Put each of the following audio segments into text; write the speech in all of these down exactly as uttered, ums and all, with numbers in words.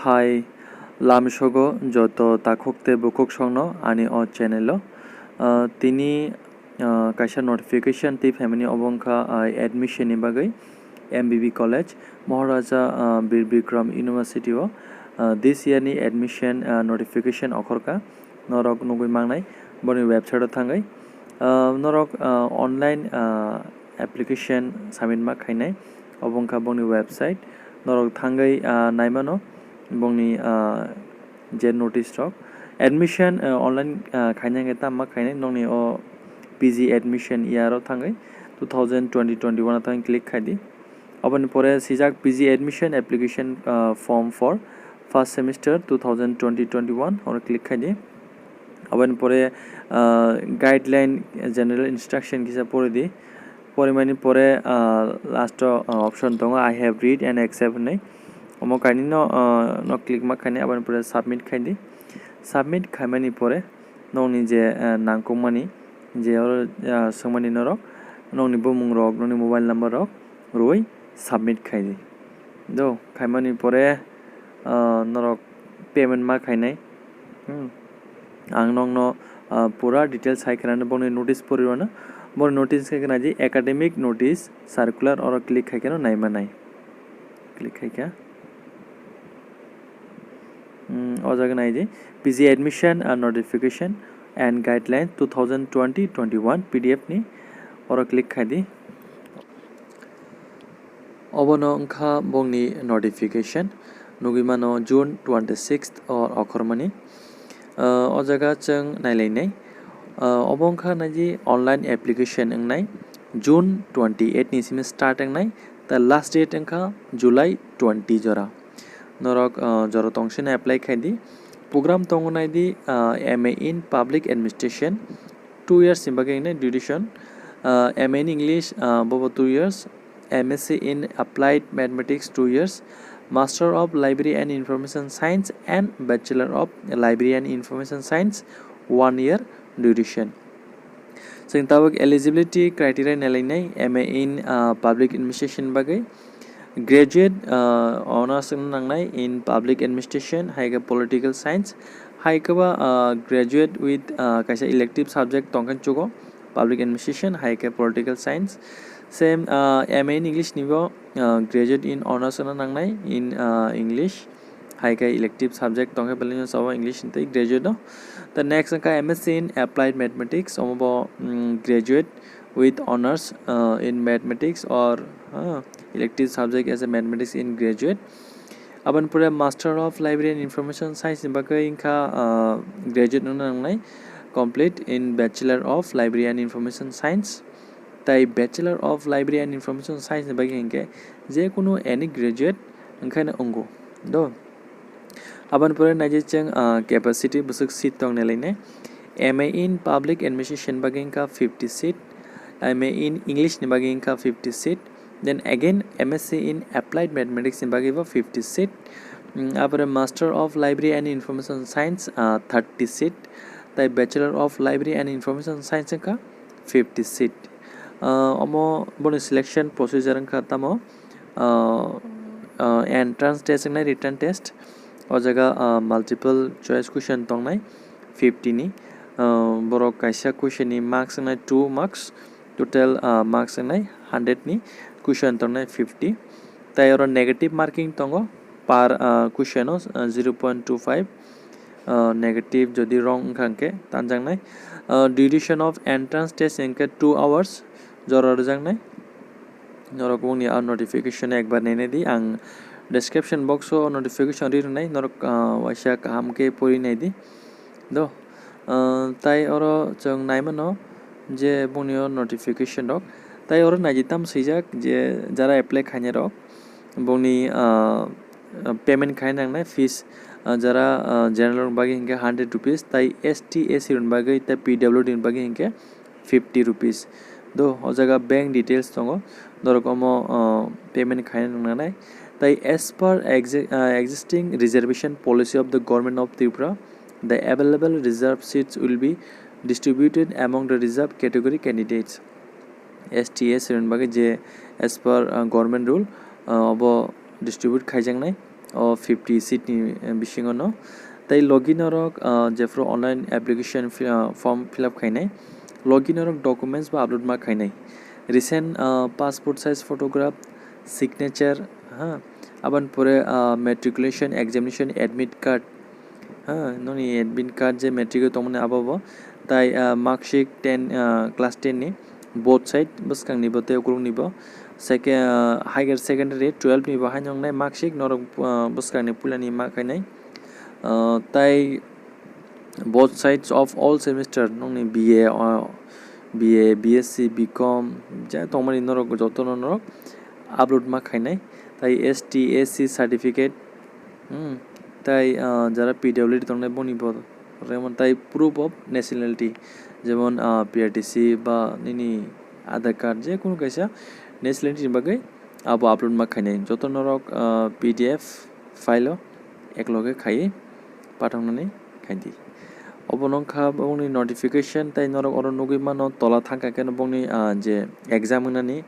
Hai, lamsogo joto takhuk tei bukhuk songno ani o channel o. Ah, tini, ah, kaisa notification twi phaimani, obo wngkha, ah, admission ni bagwi M B B College, Maharaja, ah, Bir Bikram University o, ah, this year ni admission, ah, notification okhorkha, norok nugwi mangnai boni website o thangwi. Ah, norok, ah, online, ah, application submit ma khainai, obo wngkha boni website, norok thangwi, ah, naimano bongni, ah, je notice rok. Admission, ah, online, ah, khaina hwnkhe tamo ma khainai, nokni o P G admission year o thangwi two thousand twenty twenty-one o thangwi click khai di. Aboni pore swijak P G admission application, ah, form for first semester two thousand twenty twenty-one, oro click khai di. Aboni pore, ah, guideline, general instruction kisa pori di. Porimani pore, ah, last o, ah, option tongo, "I have read and accept" hinwi. Omo kainwi no, ah, no click ma khainai, aboni pore submit khai di. Submit khaimani pore nokni je, ah, nangkukmani je oro, ah, swngmani norok, nokni bumung rok, nokni mobile number rok rwui submit khai di. Do, khaimani pore, ah, norok payment ma khainai. Hmm. Ang nokno, ah, pura details hai khwnani bongni notice pori rwno. Boni notice khe khwna di academic notice circular, oro click khai kheno nai manai. Click khai kha. Hmm, o jaga nai di P G admission, ah, notification and guideline two thousand twenty twenty-one P D F ni, oro click khai di. Obono wngkha bongni notification, nugwi mano June twenty-sixth o okhormani. Ah, o jaga chwng nailainai. Ah, obo wngkha naidi online application wngnai, June twenty-eight ni simi start wngnai, ta last date wngkha July twenty jora. Norok, ah, jora tongsino apply khai di. Program tongo naidi, ah, M A in Public Administration, two years ni bagwi wngnai duration. Ah, M A in English, ah, bobo two years, M S C in Applied Mathematics two years, Master of Library and Information Science and Bachelor of Library and Information Science one year duration. Chwng tabuk eligibility criteria nailainai, M A in, ah, Public Administration bagwi, graduate, ah, honours wngna nangnai in Public Administration, hai khe Political Science, hai khe ba, ah, graduate with, ah, kaisa elective subject tongkha chugo, Public Administration, hai khe Political Science. Same, ah, M A in English nibo, ah, graduate in honours wngna nangnai in, ah, English, hai khe elective subject tongkha belai no sabo English ni tei graduate no. The next wngkha M S C in Applied Mathematics, omo bo, mm, graduate with honours, uh, in mathematics or, uh, elective subject as a mathematics in graduate. Aboni pore Master of Library and Information Science ni bagwi wngkha, uh, graduate wngna nangnai complete in Bachelor of Library and Information Science. Tai Bachelor of Library and Information Science ni bagwi hinkhe je kunu any graduate wngkhaino wngo do. Aboni pore naidi chwng, ah, capacity bwswk seat tong nailainai. M A in Public Administration bagwi wngkha fifty seat, M A in English ni bagwi wngkha fifty seat, then again M S C in Applied Mathematics ni bagwi bo fifty seat. Mm, apore Master of Library and Information Science, ah, thirty seat, tai Bachelor of Library and Information Science wngkha fifty seat. Ah, omo boni selection procedure wngkha tamo, ah, ah, entrance test wngnai, written test. O jaga, ah, multiple choice question tongnai fifty ni. Ah, borok kaisa question ni marks wngnai two marks, total, ah, marks wngnai hundred ni question tongnai fifty. Tai oro negative marking tongo per, ah, question o, ah, zero point two five, ah, negative jodi wrong wngkha hwnkhe tanjaknai. Ah, duration of entrance test hwnkhe two hours jora rwjaknai. Norok bongni a notification ekbar nainai di, ang description box o notification ri rwnai, norok, ah, waisa kaham khe pori nai di. Do, ah, tai oro chwng nai mano je bongni o notification rok, tai oro naidi tam swijak je jara apply khainai rok bongni, ah, payment khai nangnai fees, ah, jara, ah, general rok bagwi hinkhe hundred rupees, tai S T, S C rok bagwi, tai P W D rok bagwi hinkhe fifty rupees. Do, o jaga bank details tongo, norok omo, ah, payment khaina nangnai. Tai as per exe-, ah, existing reservation policy of the Government of Tripura, the available reserve seats will be distributed among the reserve category candidates. S T, S C rok bagwi je as per, ah, government rule, ah, obo distribute khaijaknai. o fifty seat ni, eh, bisingo no. Tai logi norok, ah, jephru online application fi-, ah, form fill up khainai, logi norok documents bo upload ma khainai. Recent, ah, passport size photograph, signature, ha, aboni pore, ah, matriculation examination admit card, ha, noni admit card je matric o tongmani abo bo, tai, ah, mark sheet ten, ah, class ten ni both side bwskang ni bo tei ukuluk ni bo, second, ah, higher secondary twelve ni bo haino wngnai mark sheet norok, ah, bwskang ni puila ni ma khainai, ah, tai both sides of all semester nokni B A, ah, B A, B S C, B Com je tongmani norok jotono norok upload ma khainai, tai S T, S C certificate, hmm, tai, ah, jara P W D tongnai boni bo remon tai proof of nationality, jemon, ah, P R T C ba nini Aadhaar card je kunu kaisa nationality ni bagwi abo upload ma khainai. Joto norok, ah, P D F file o ekloge khaiwi pathaknani khaidi. Obo nokha bongni notification tai norok oro nugwi mano tola thangkha khe bongni, ah, je exam wngnani,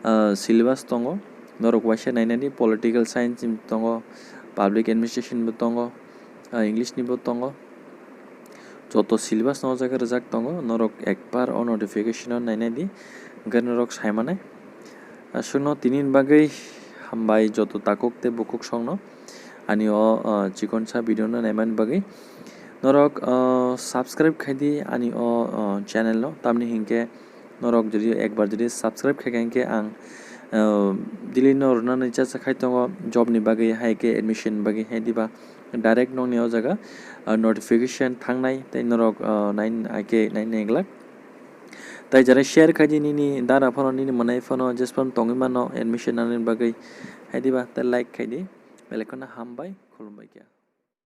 ah, syllabus tongo. Norok waisa nainani political science ni tongo, public administration bo tongo, ah, English ni bo tongo. Joto syllabus no o jaga rijak tongo, norok ekbar o notification o nainai di, hwnkhe norok sai manai. Aswkno tini ni bagwi hambai joto takhuk tei bukhuk songno ani o, ah, chikonsa video no naimani bagwi. Norok, ah, subscribe khai di ani o, ah, channel no, tamni hinkhe norok jodi ekbar jodi subscribe khai kha hinkhe ang, ah, daily no rwnani cha cha khai tongo job ni bagwi hai khe admission bagwi hai diba. Direct nokni o jaga, ah, notification thangnai tei norok, ah, nine, ake nine naiglak. Tai jara share khai di nini dara phano nini mwnai phano jespan tongwi mano admission nani bagwi hai diba tai like khai di. Belai kheno hambai khulumbai kha.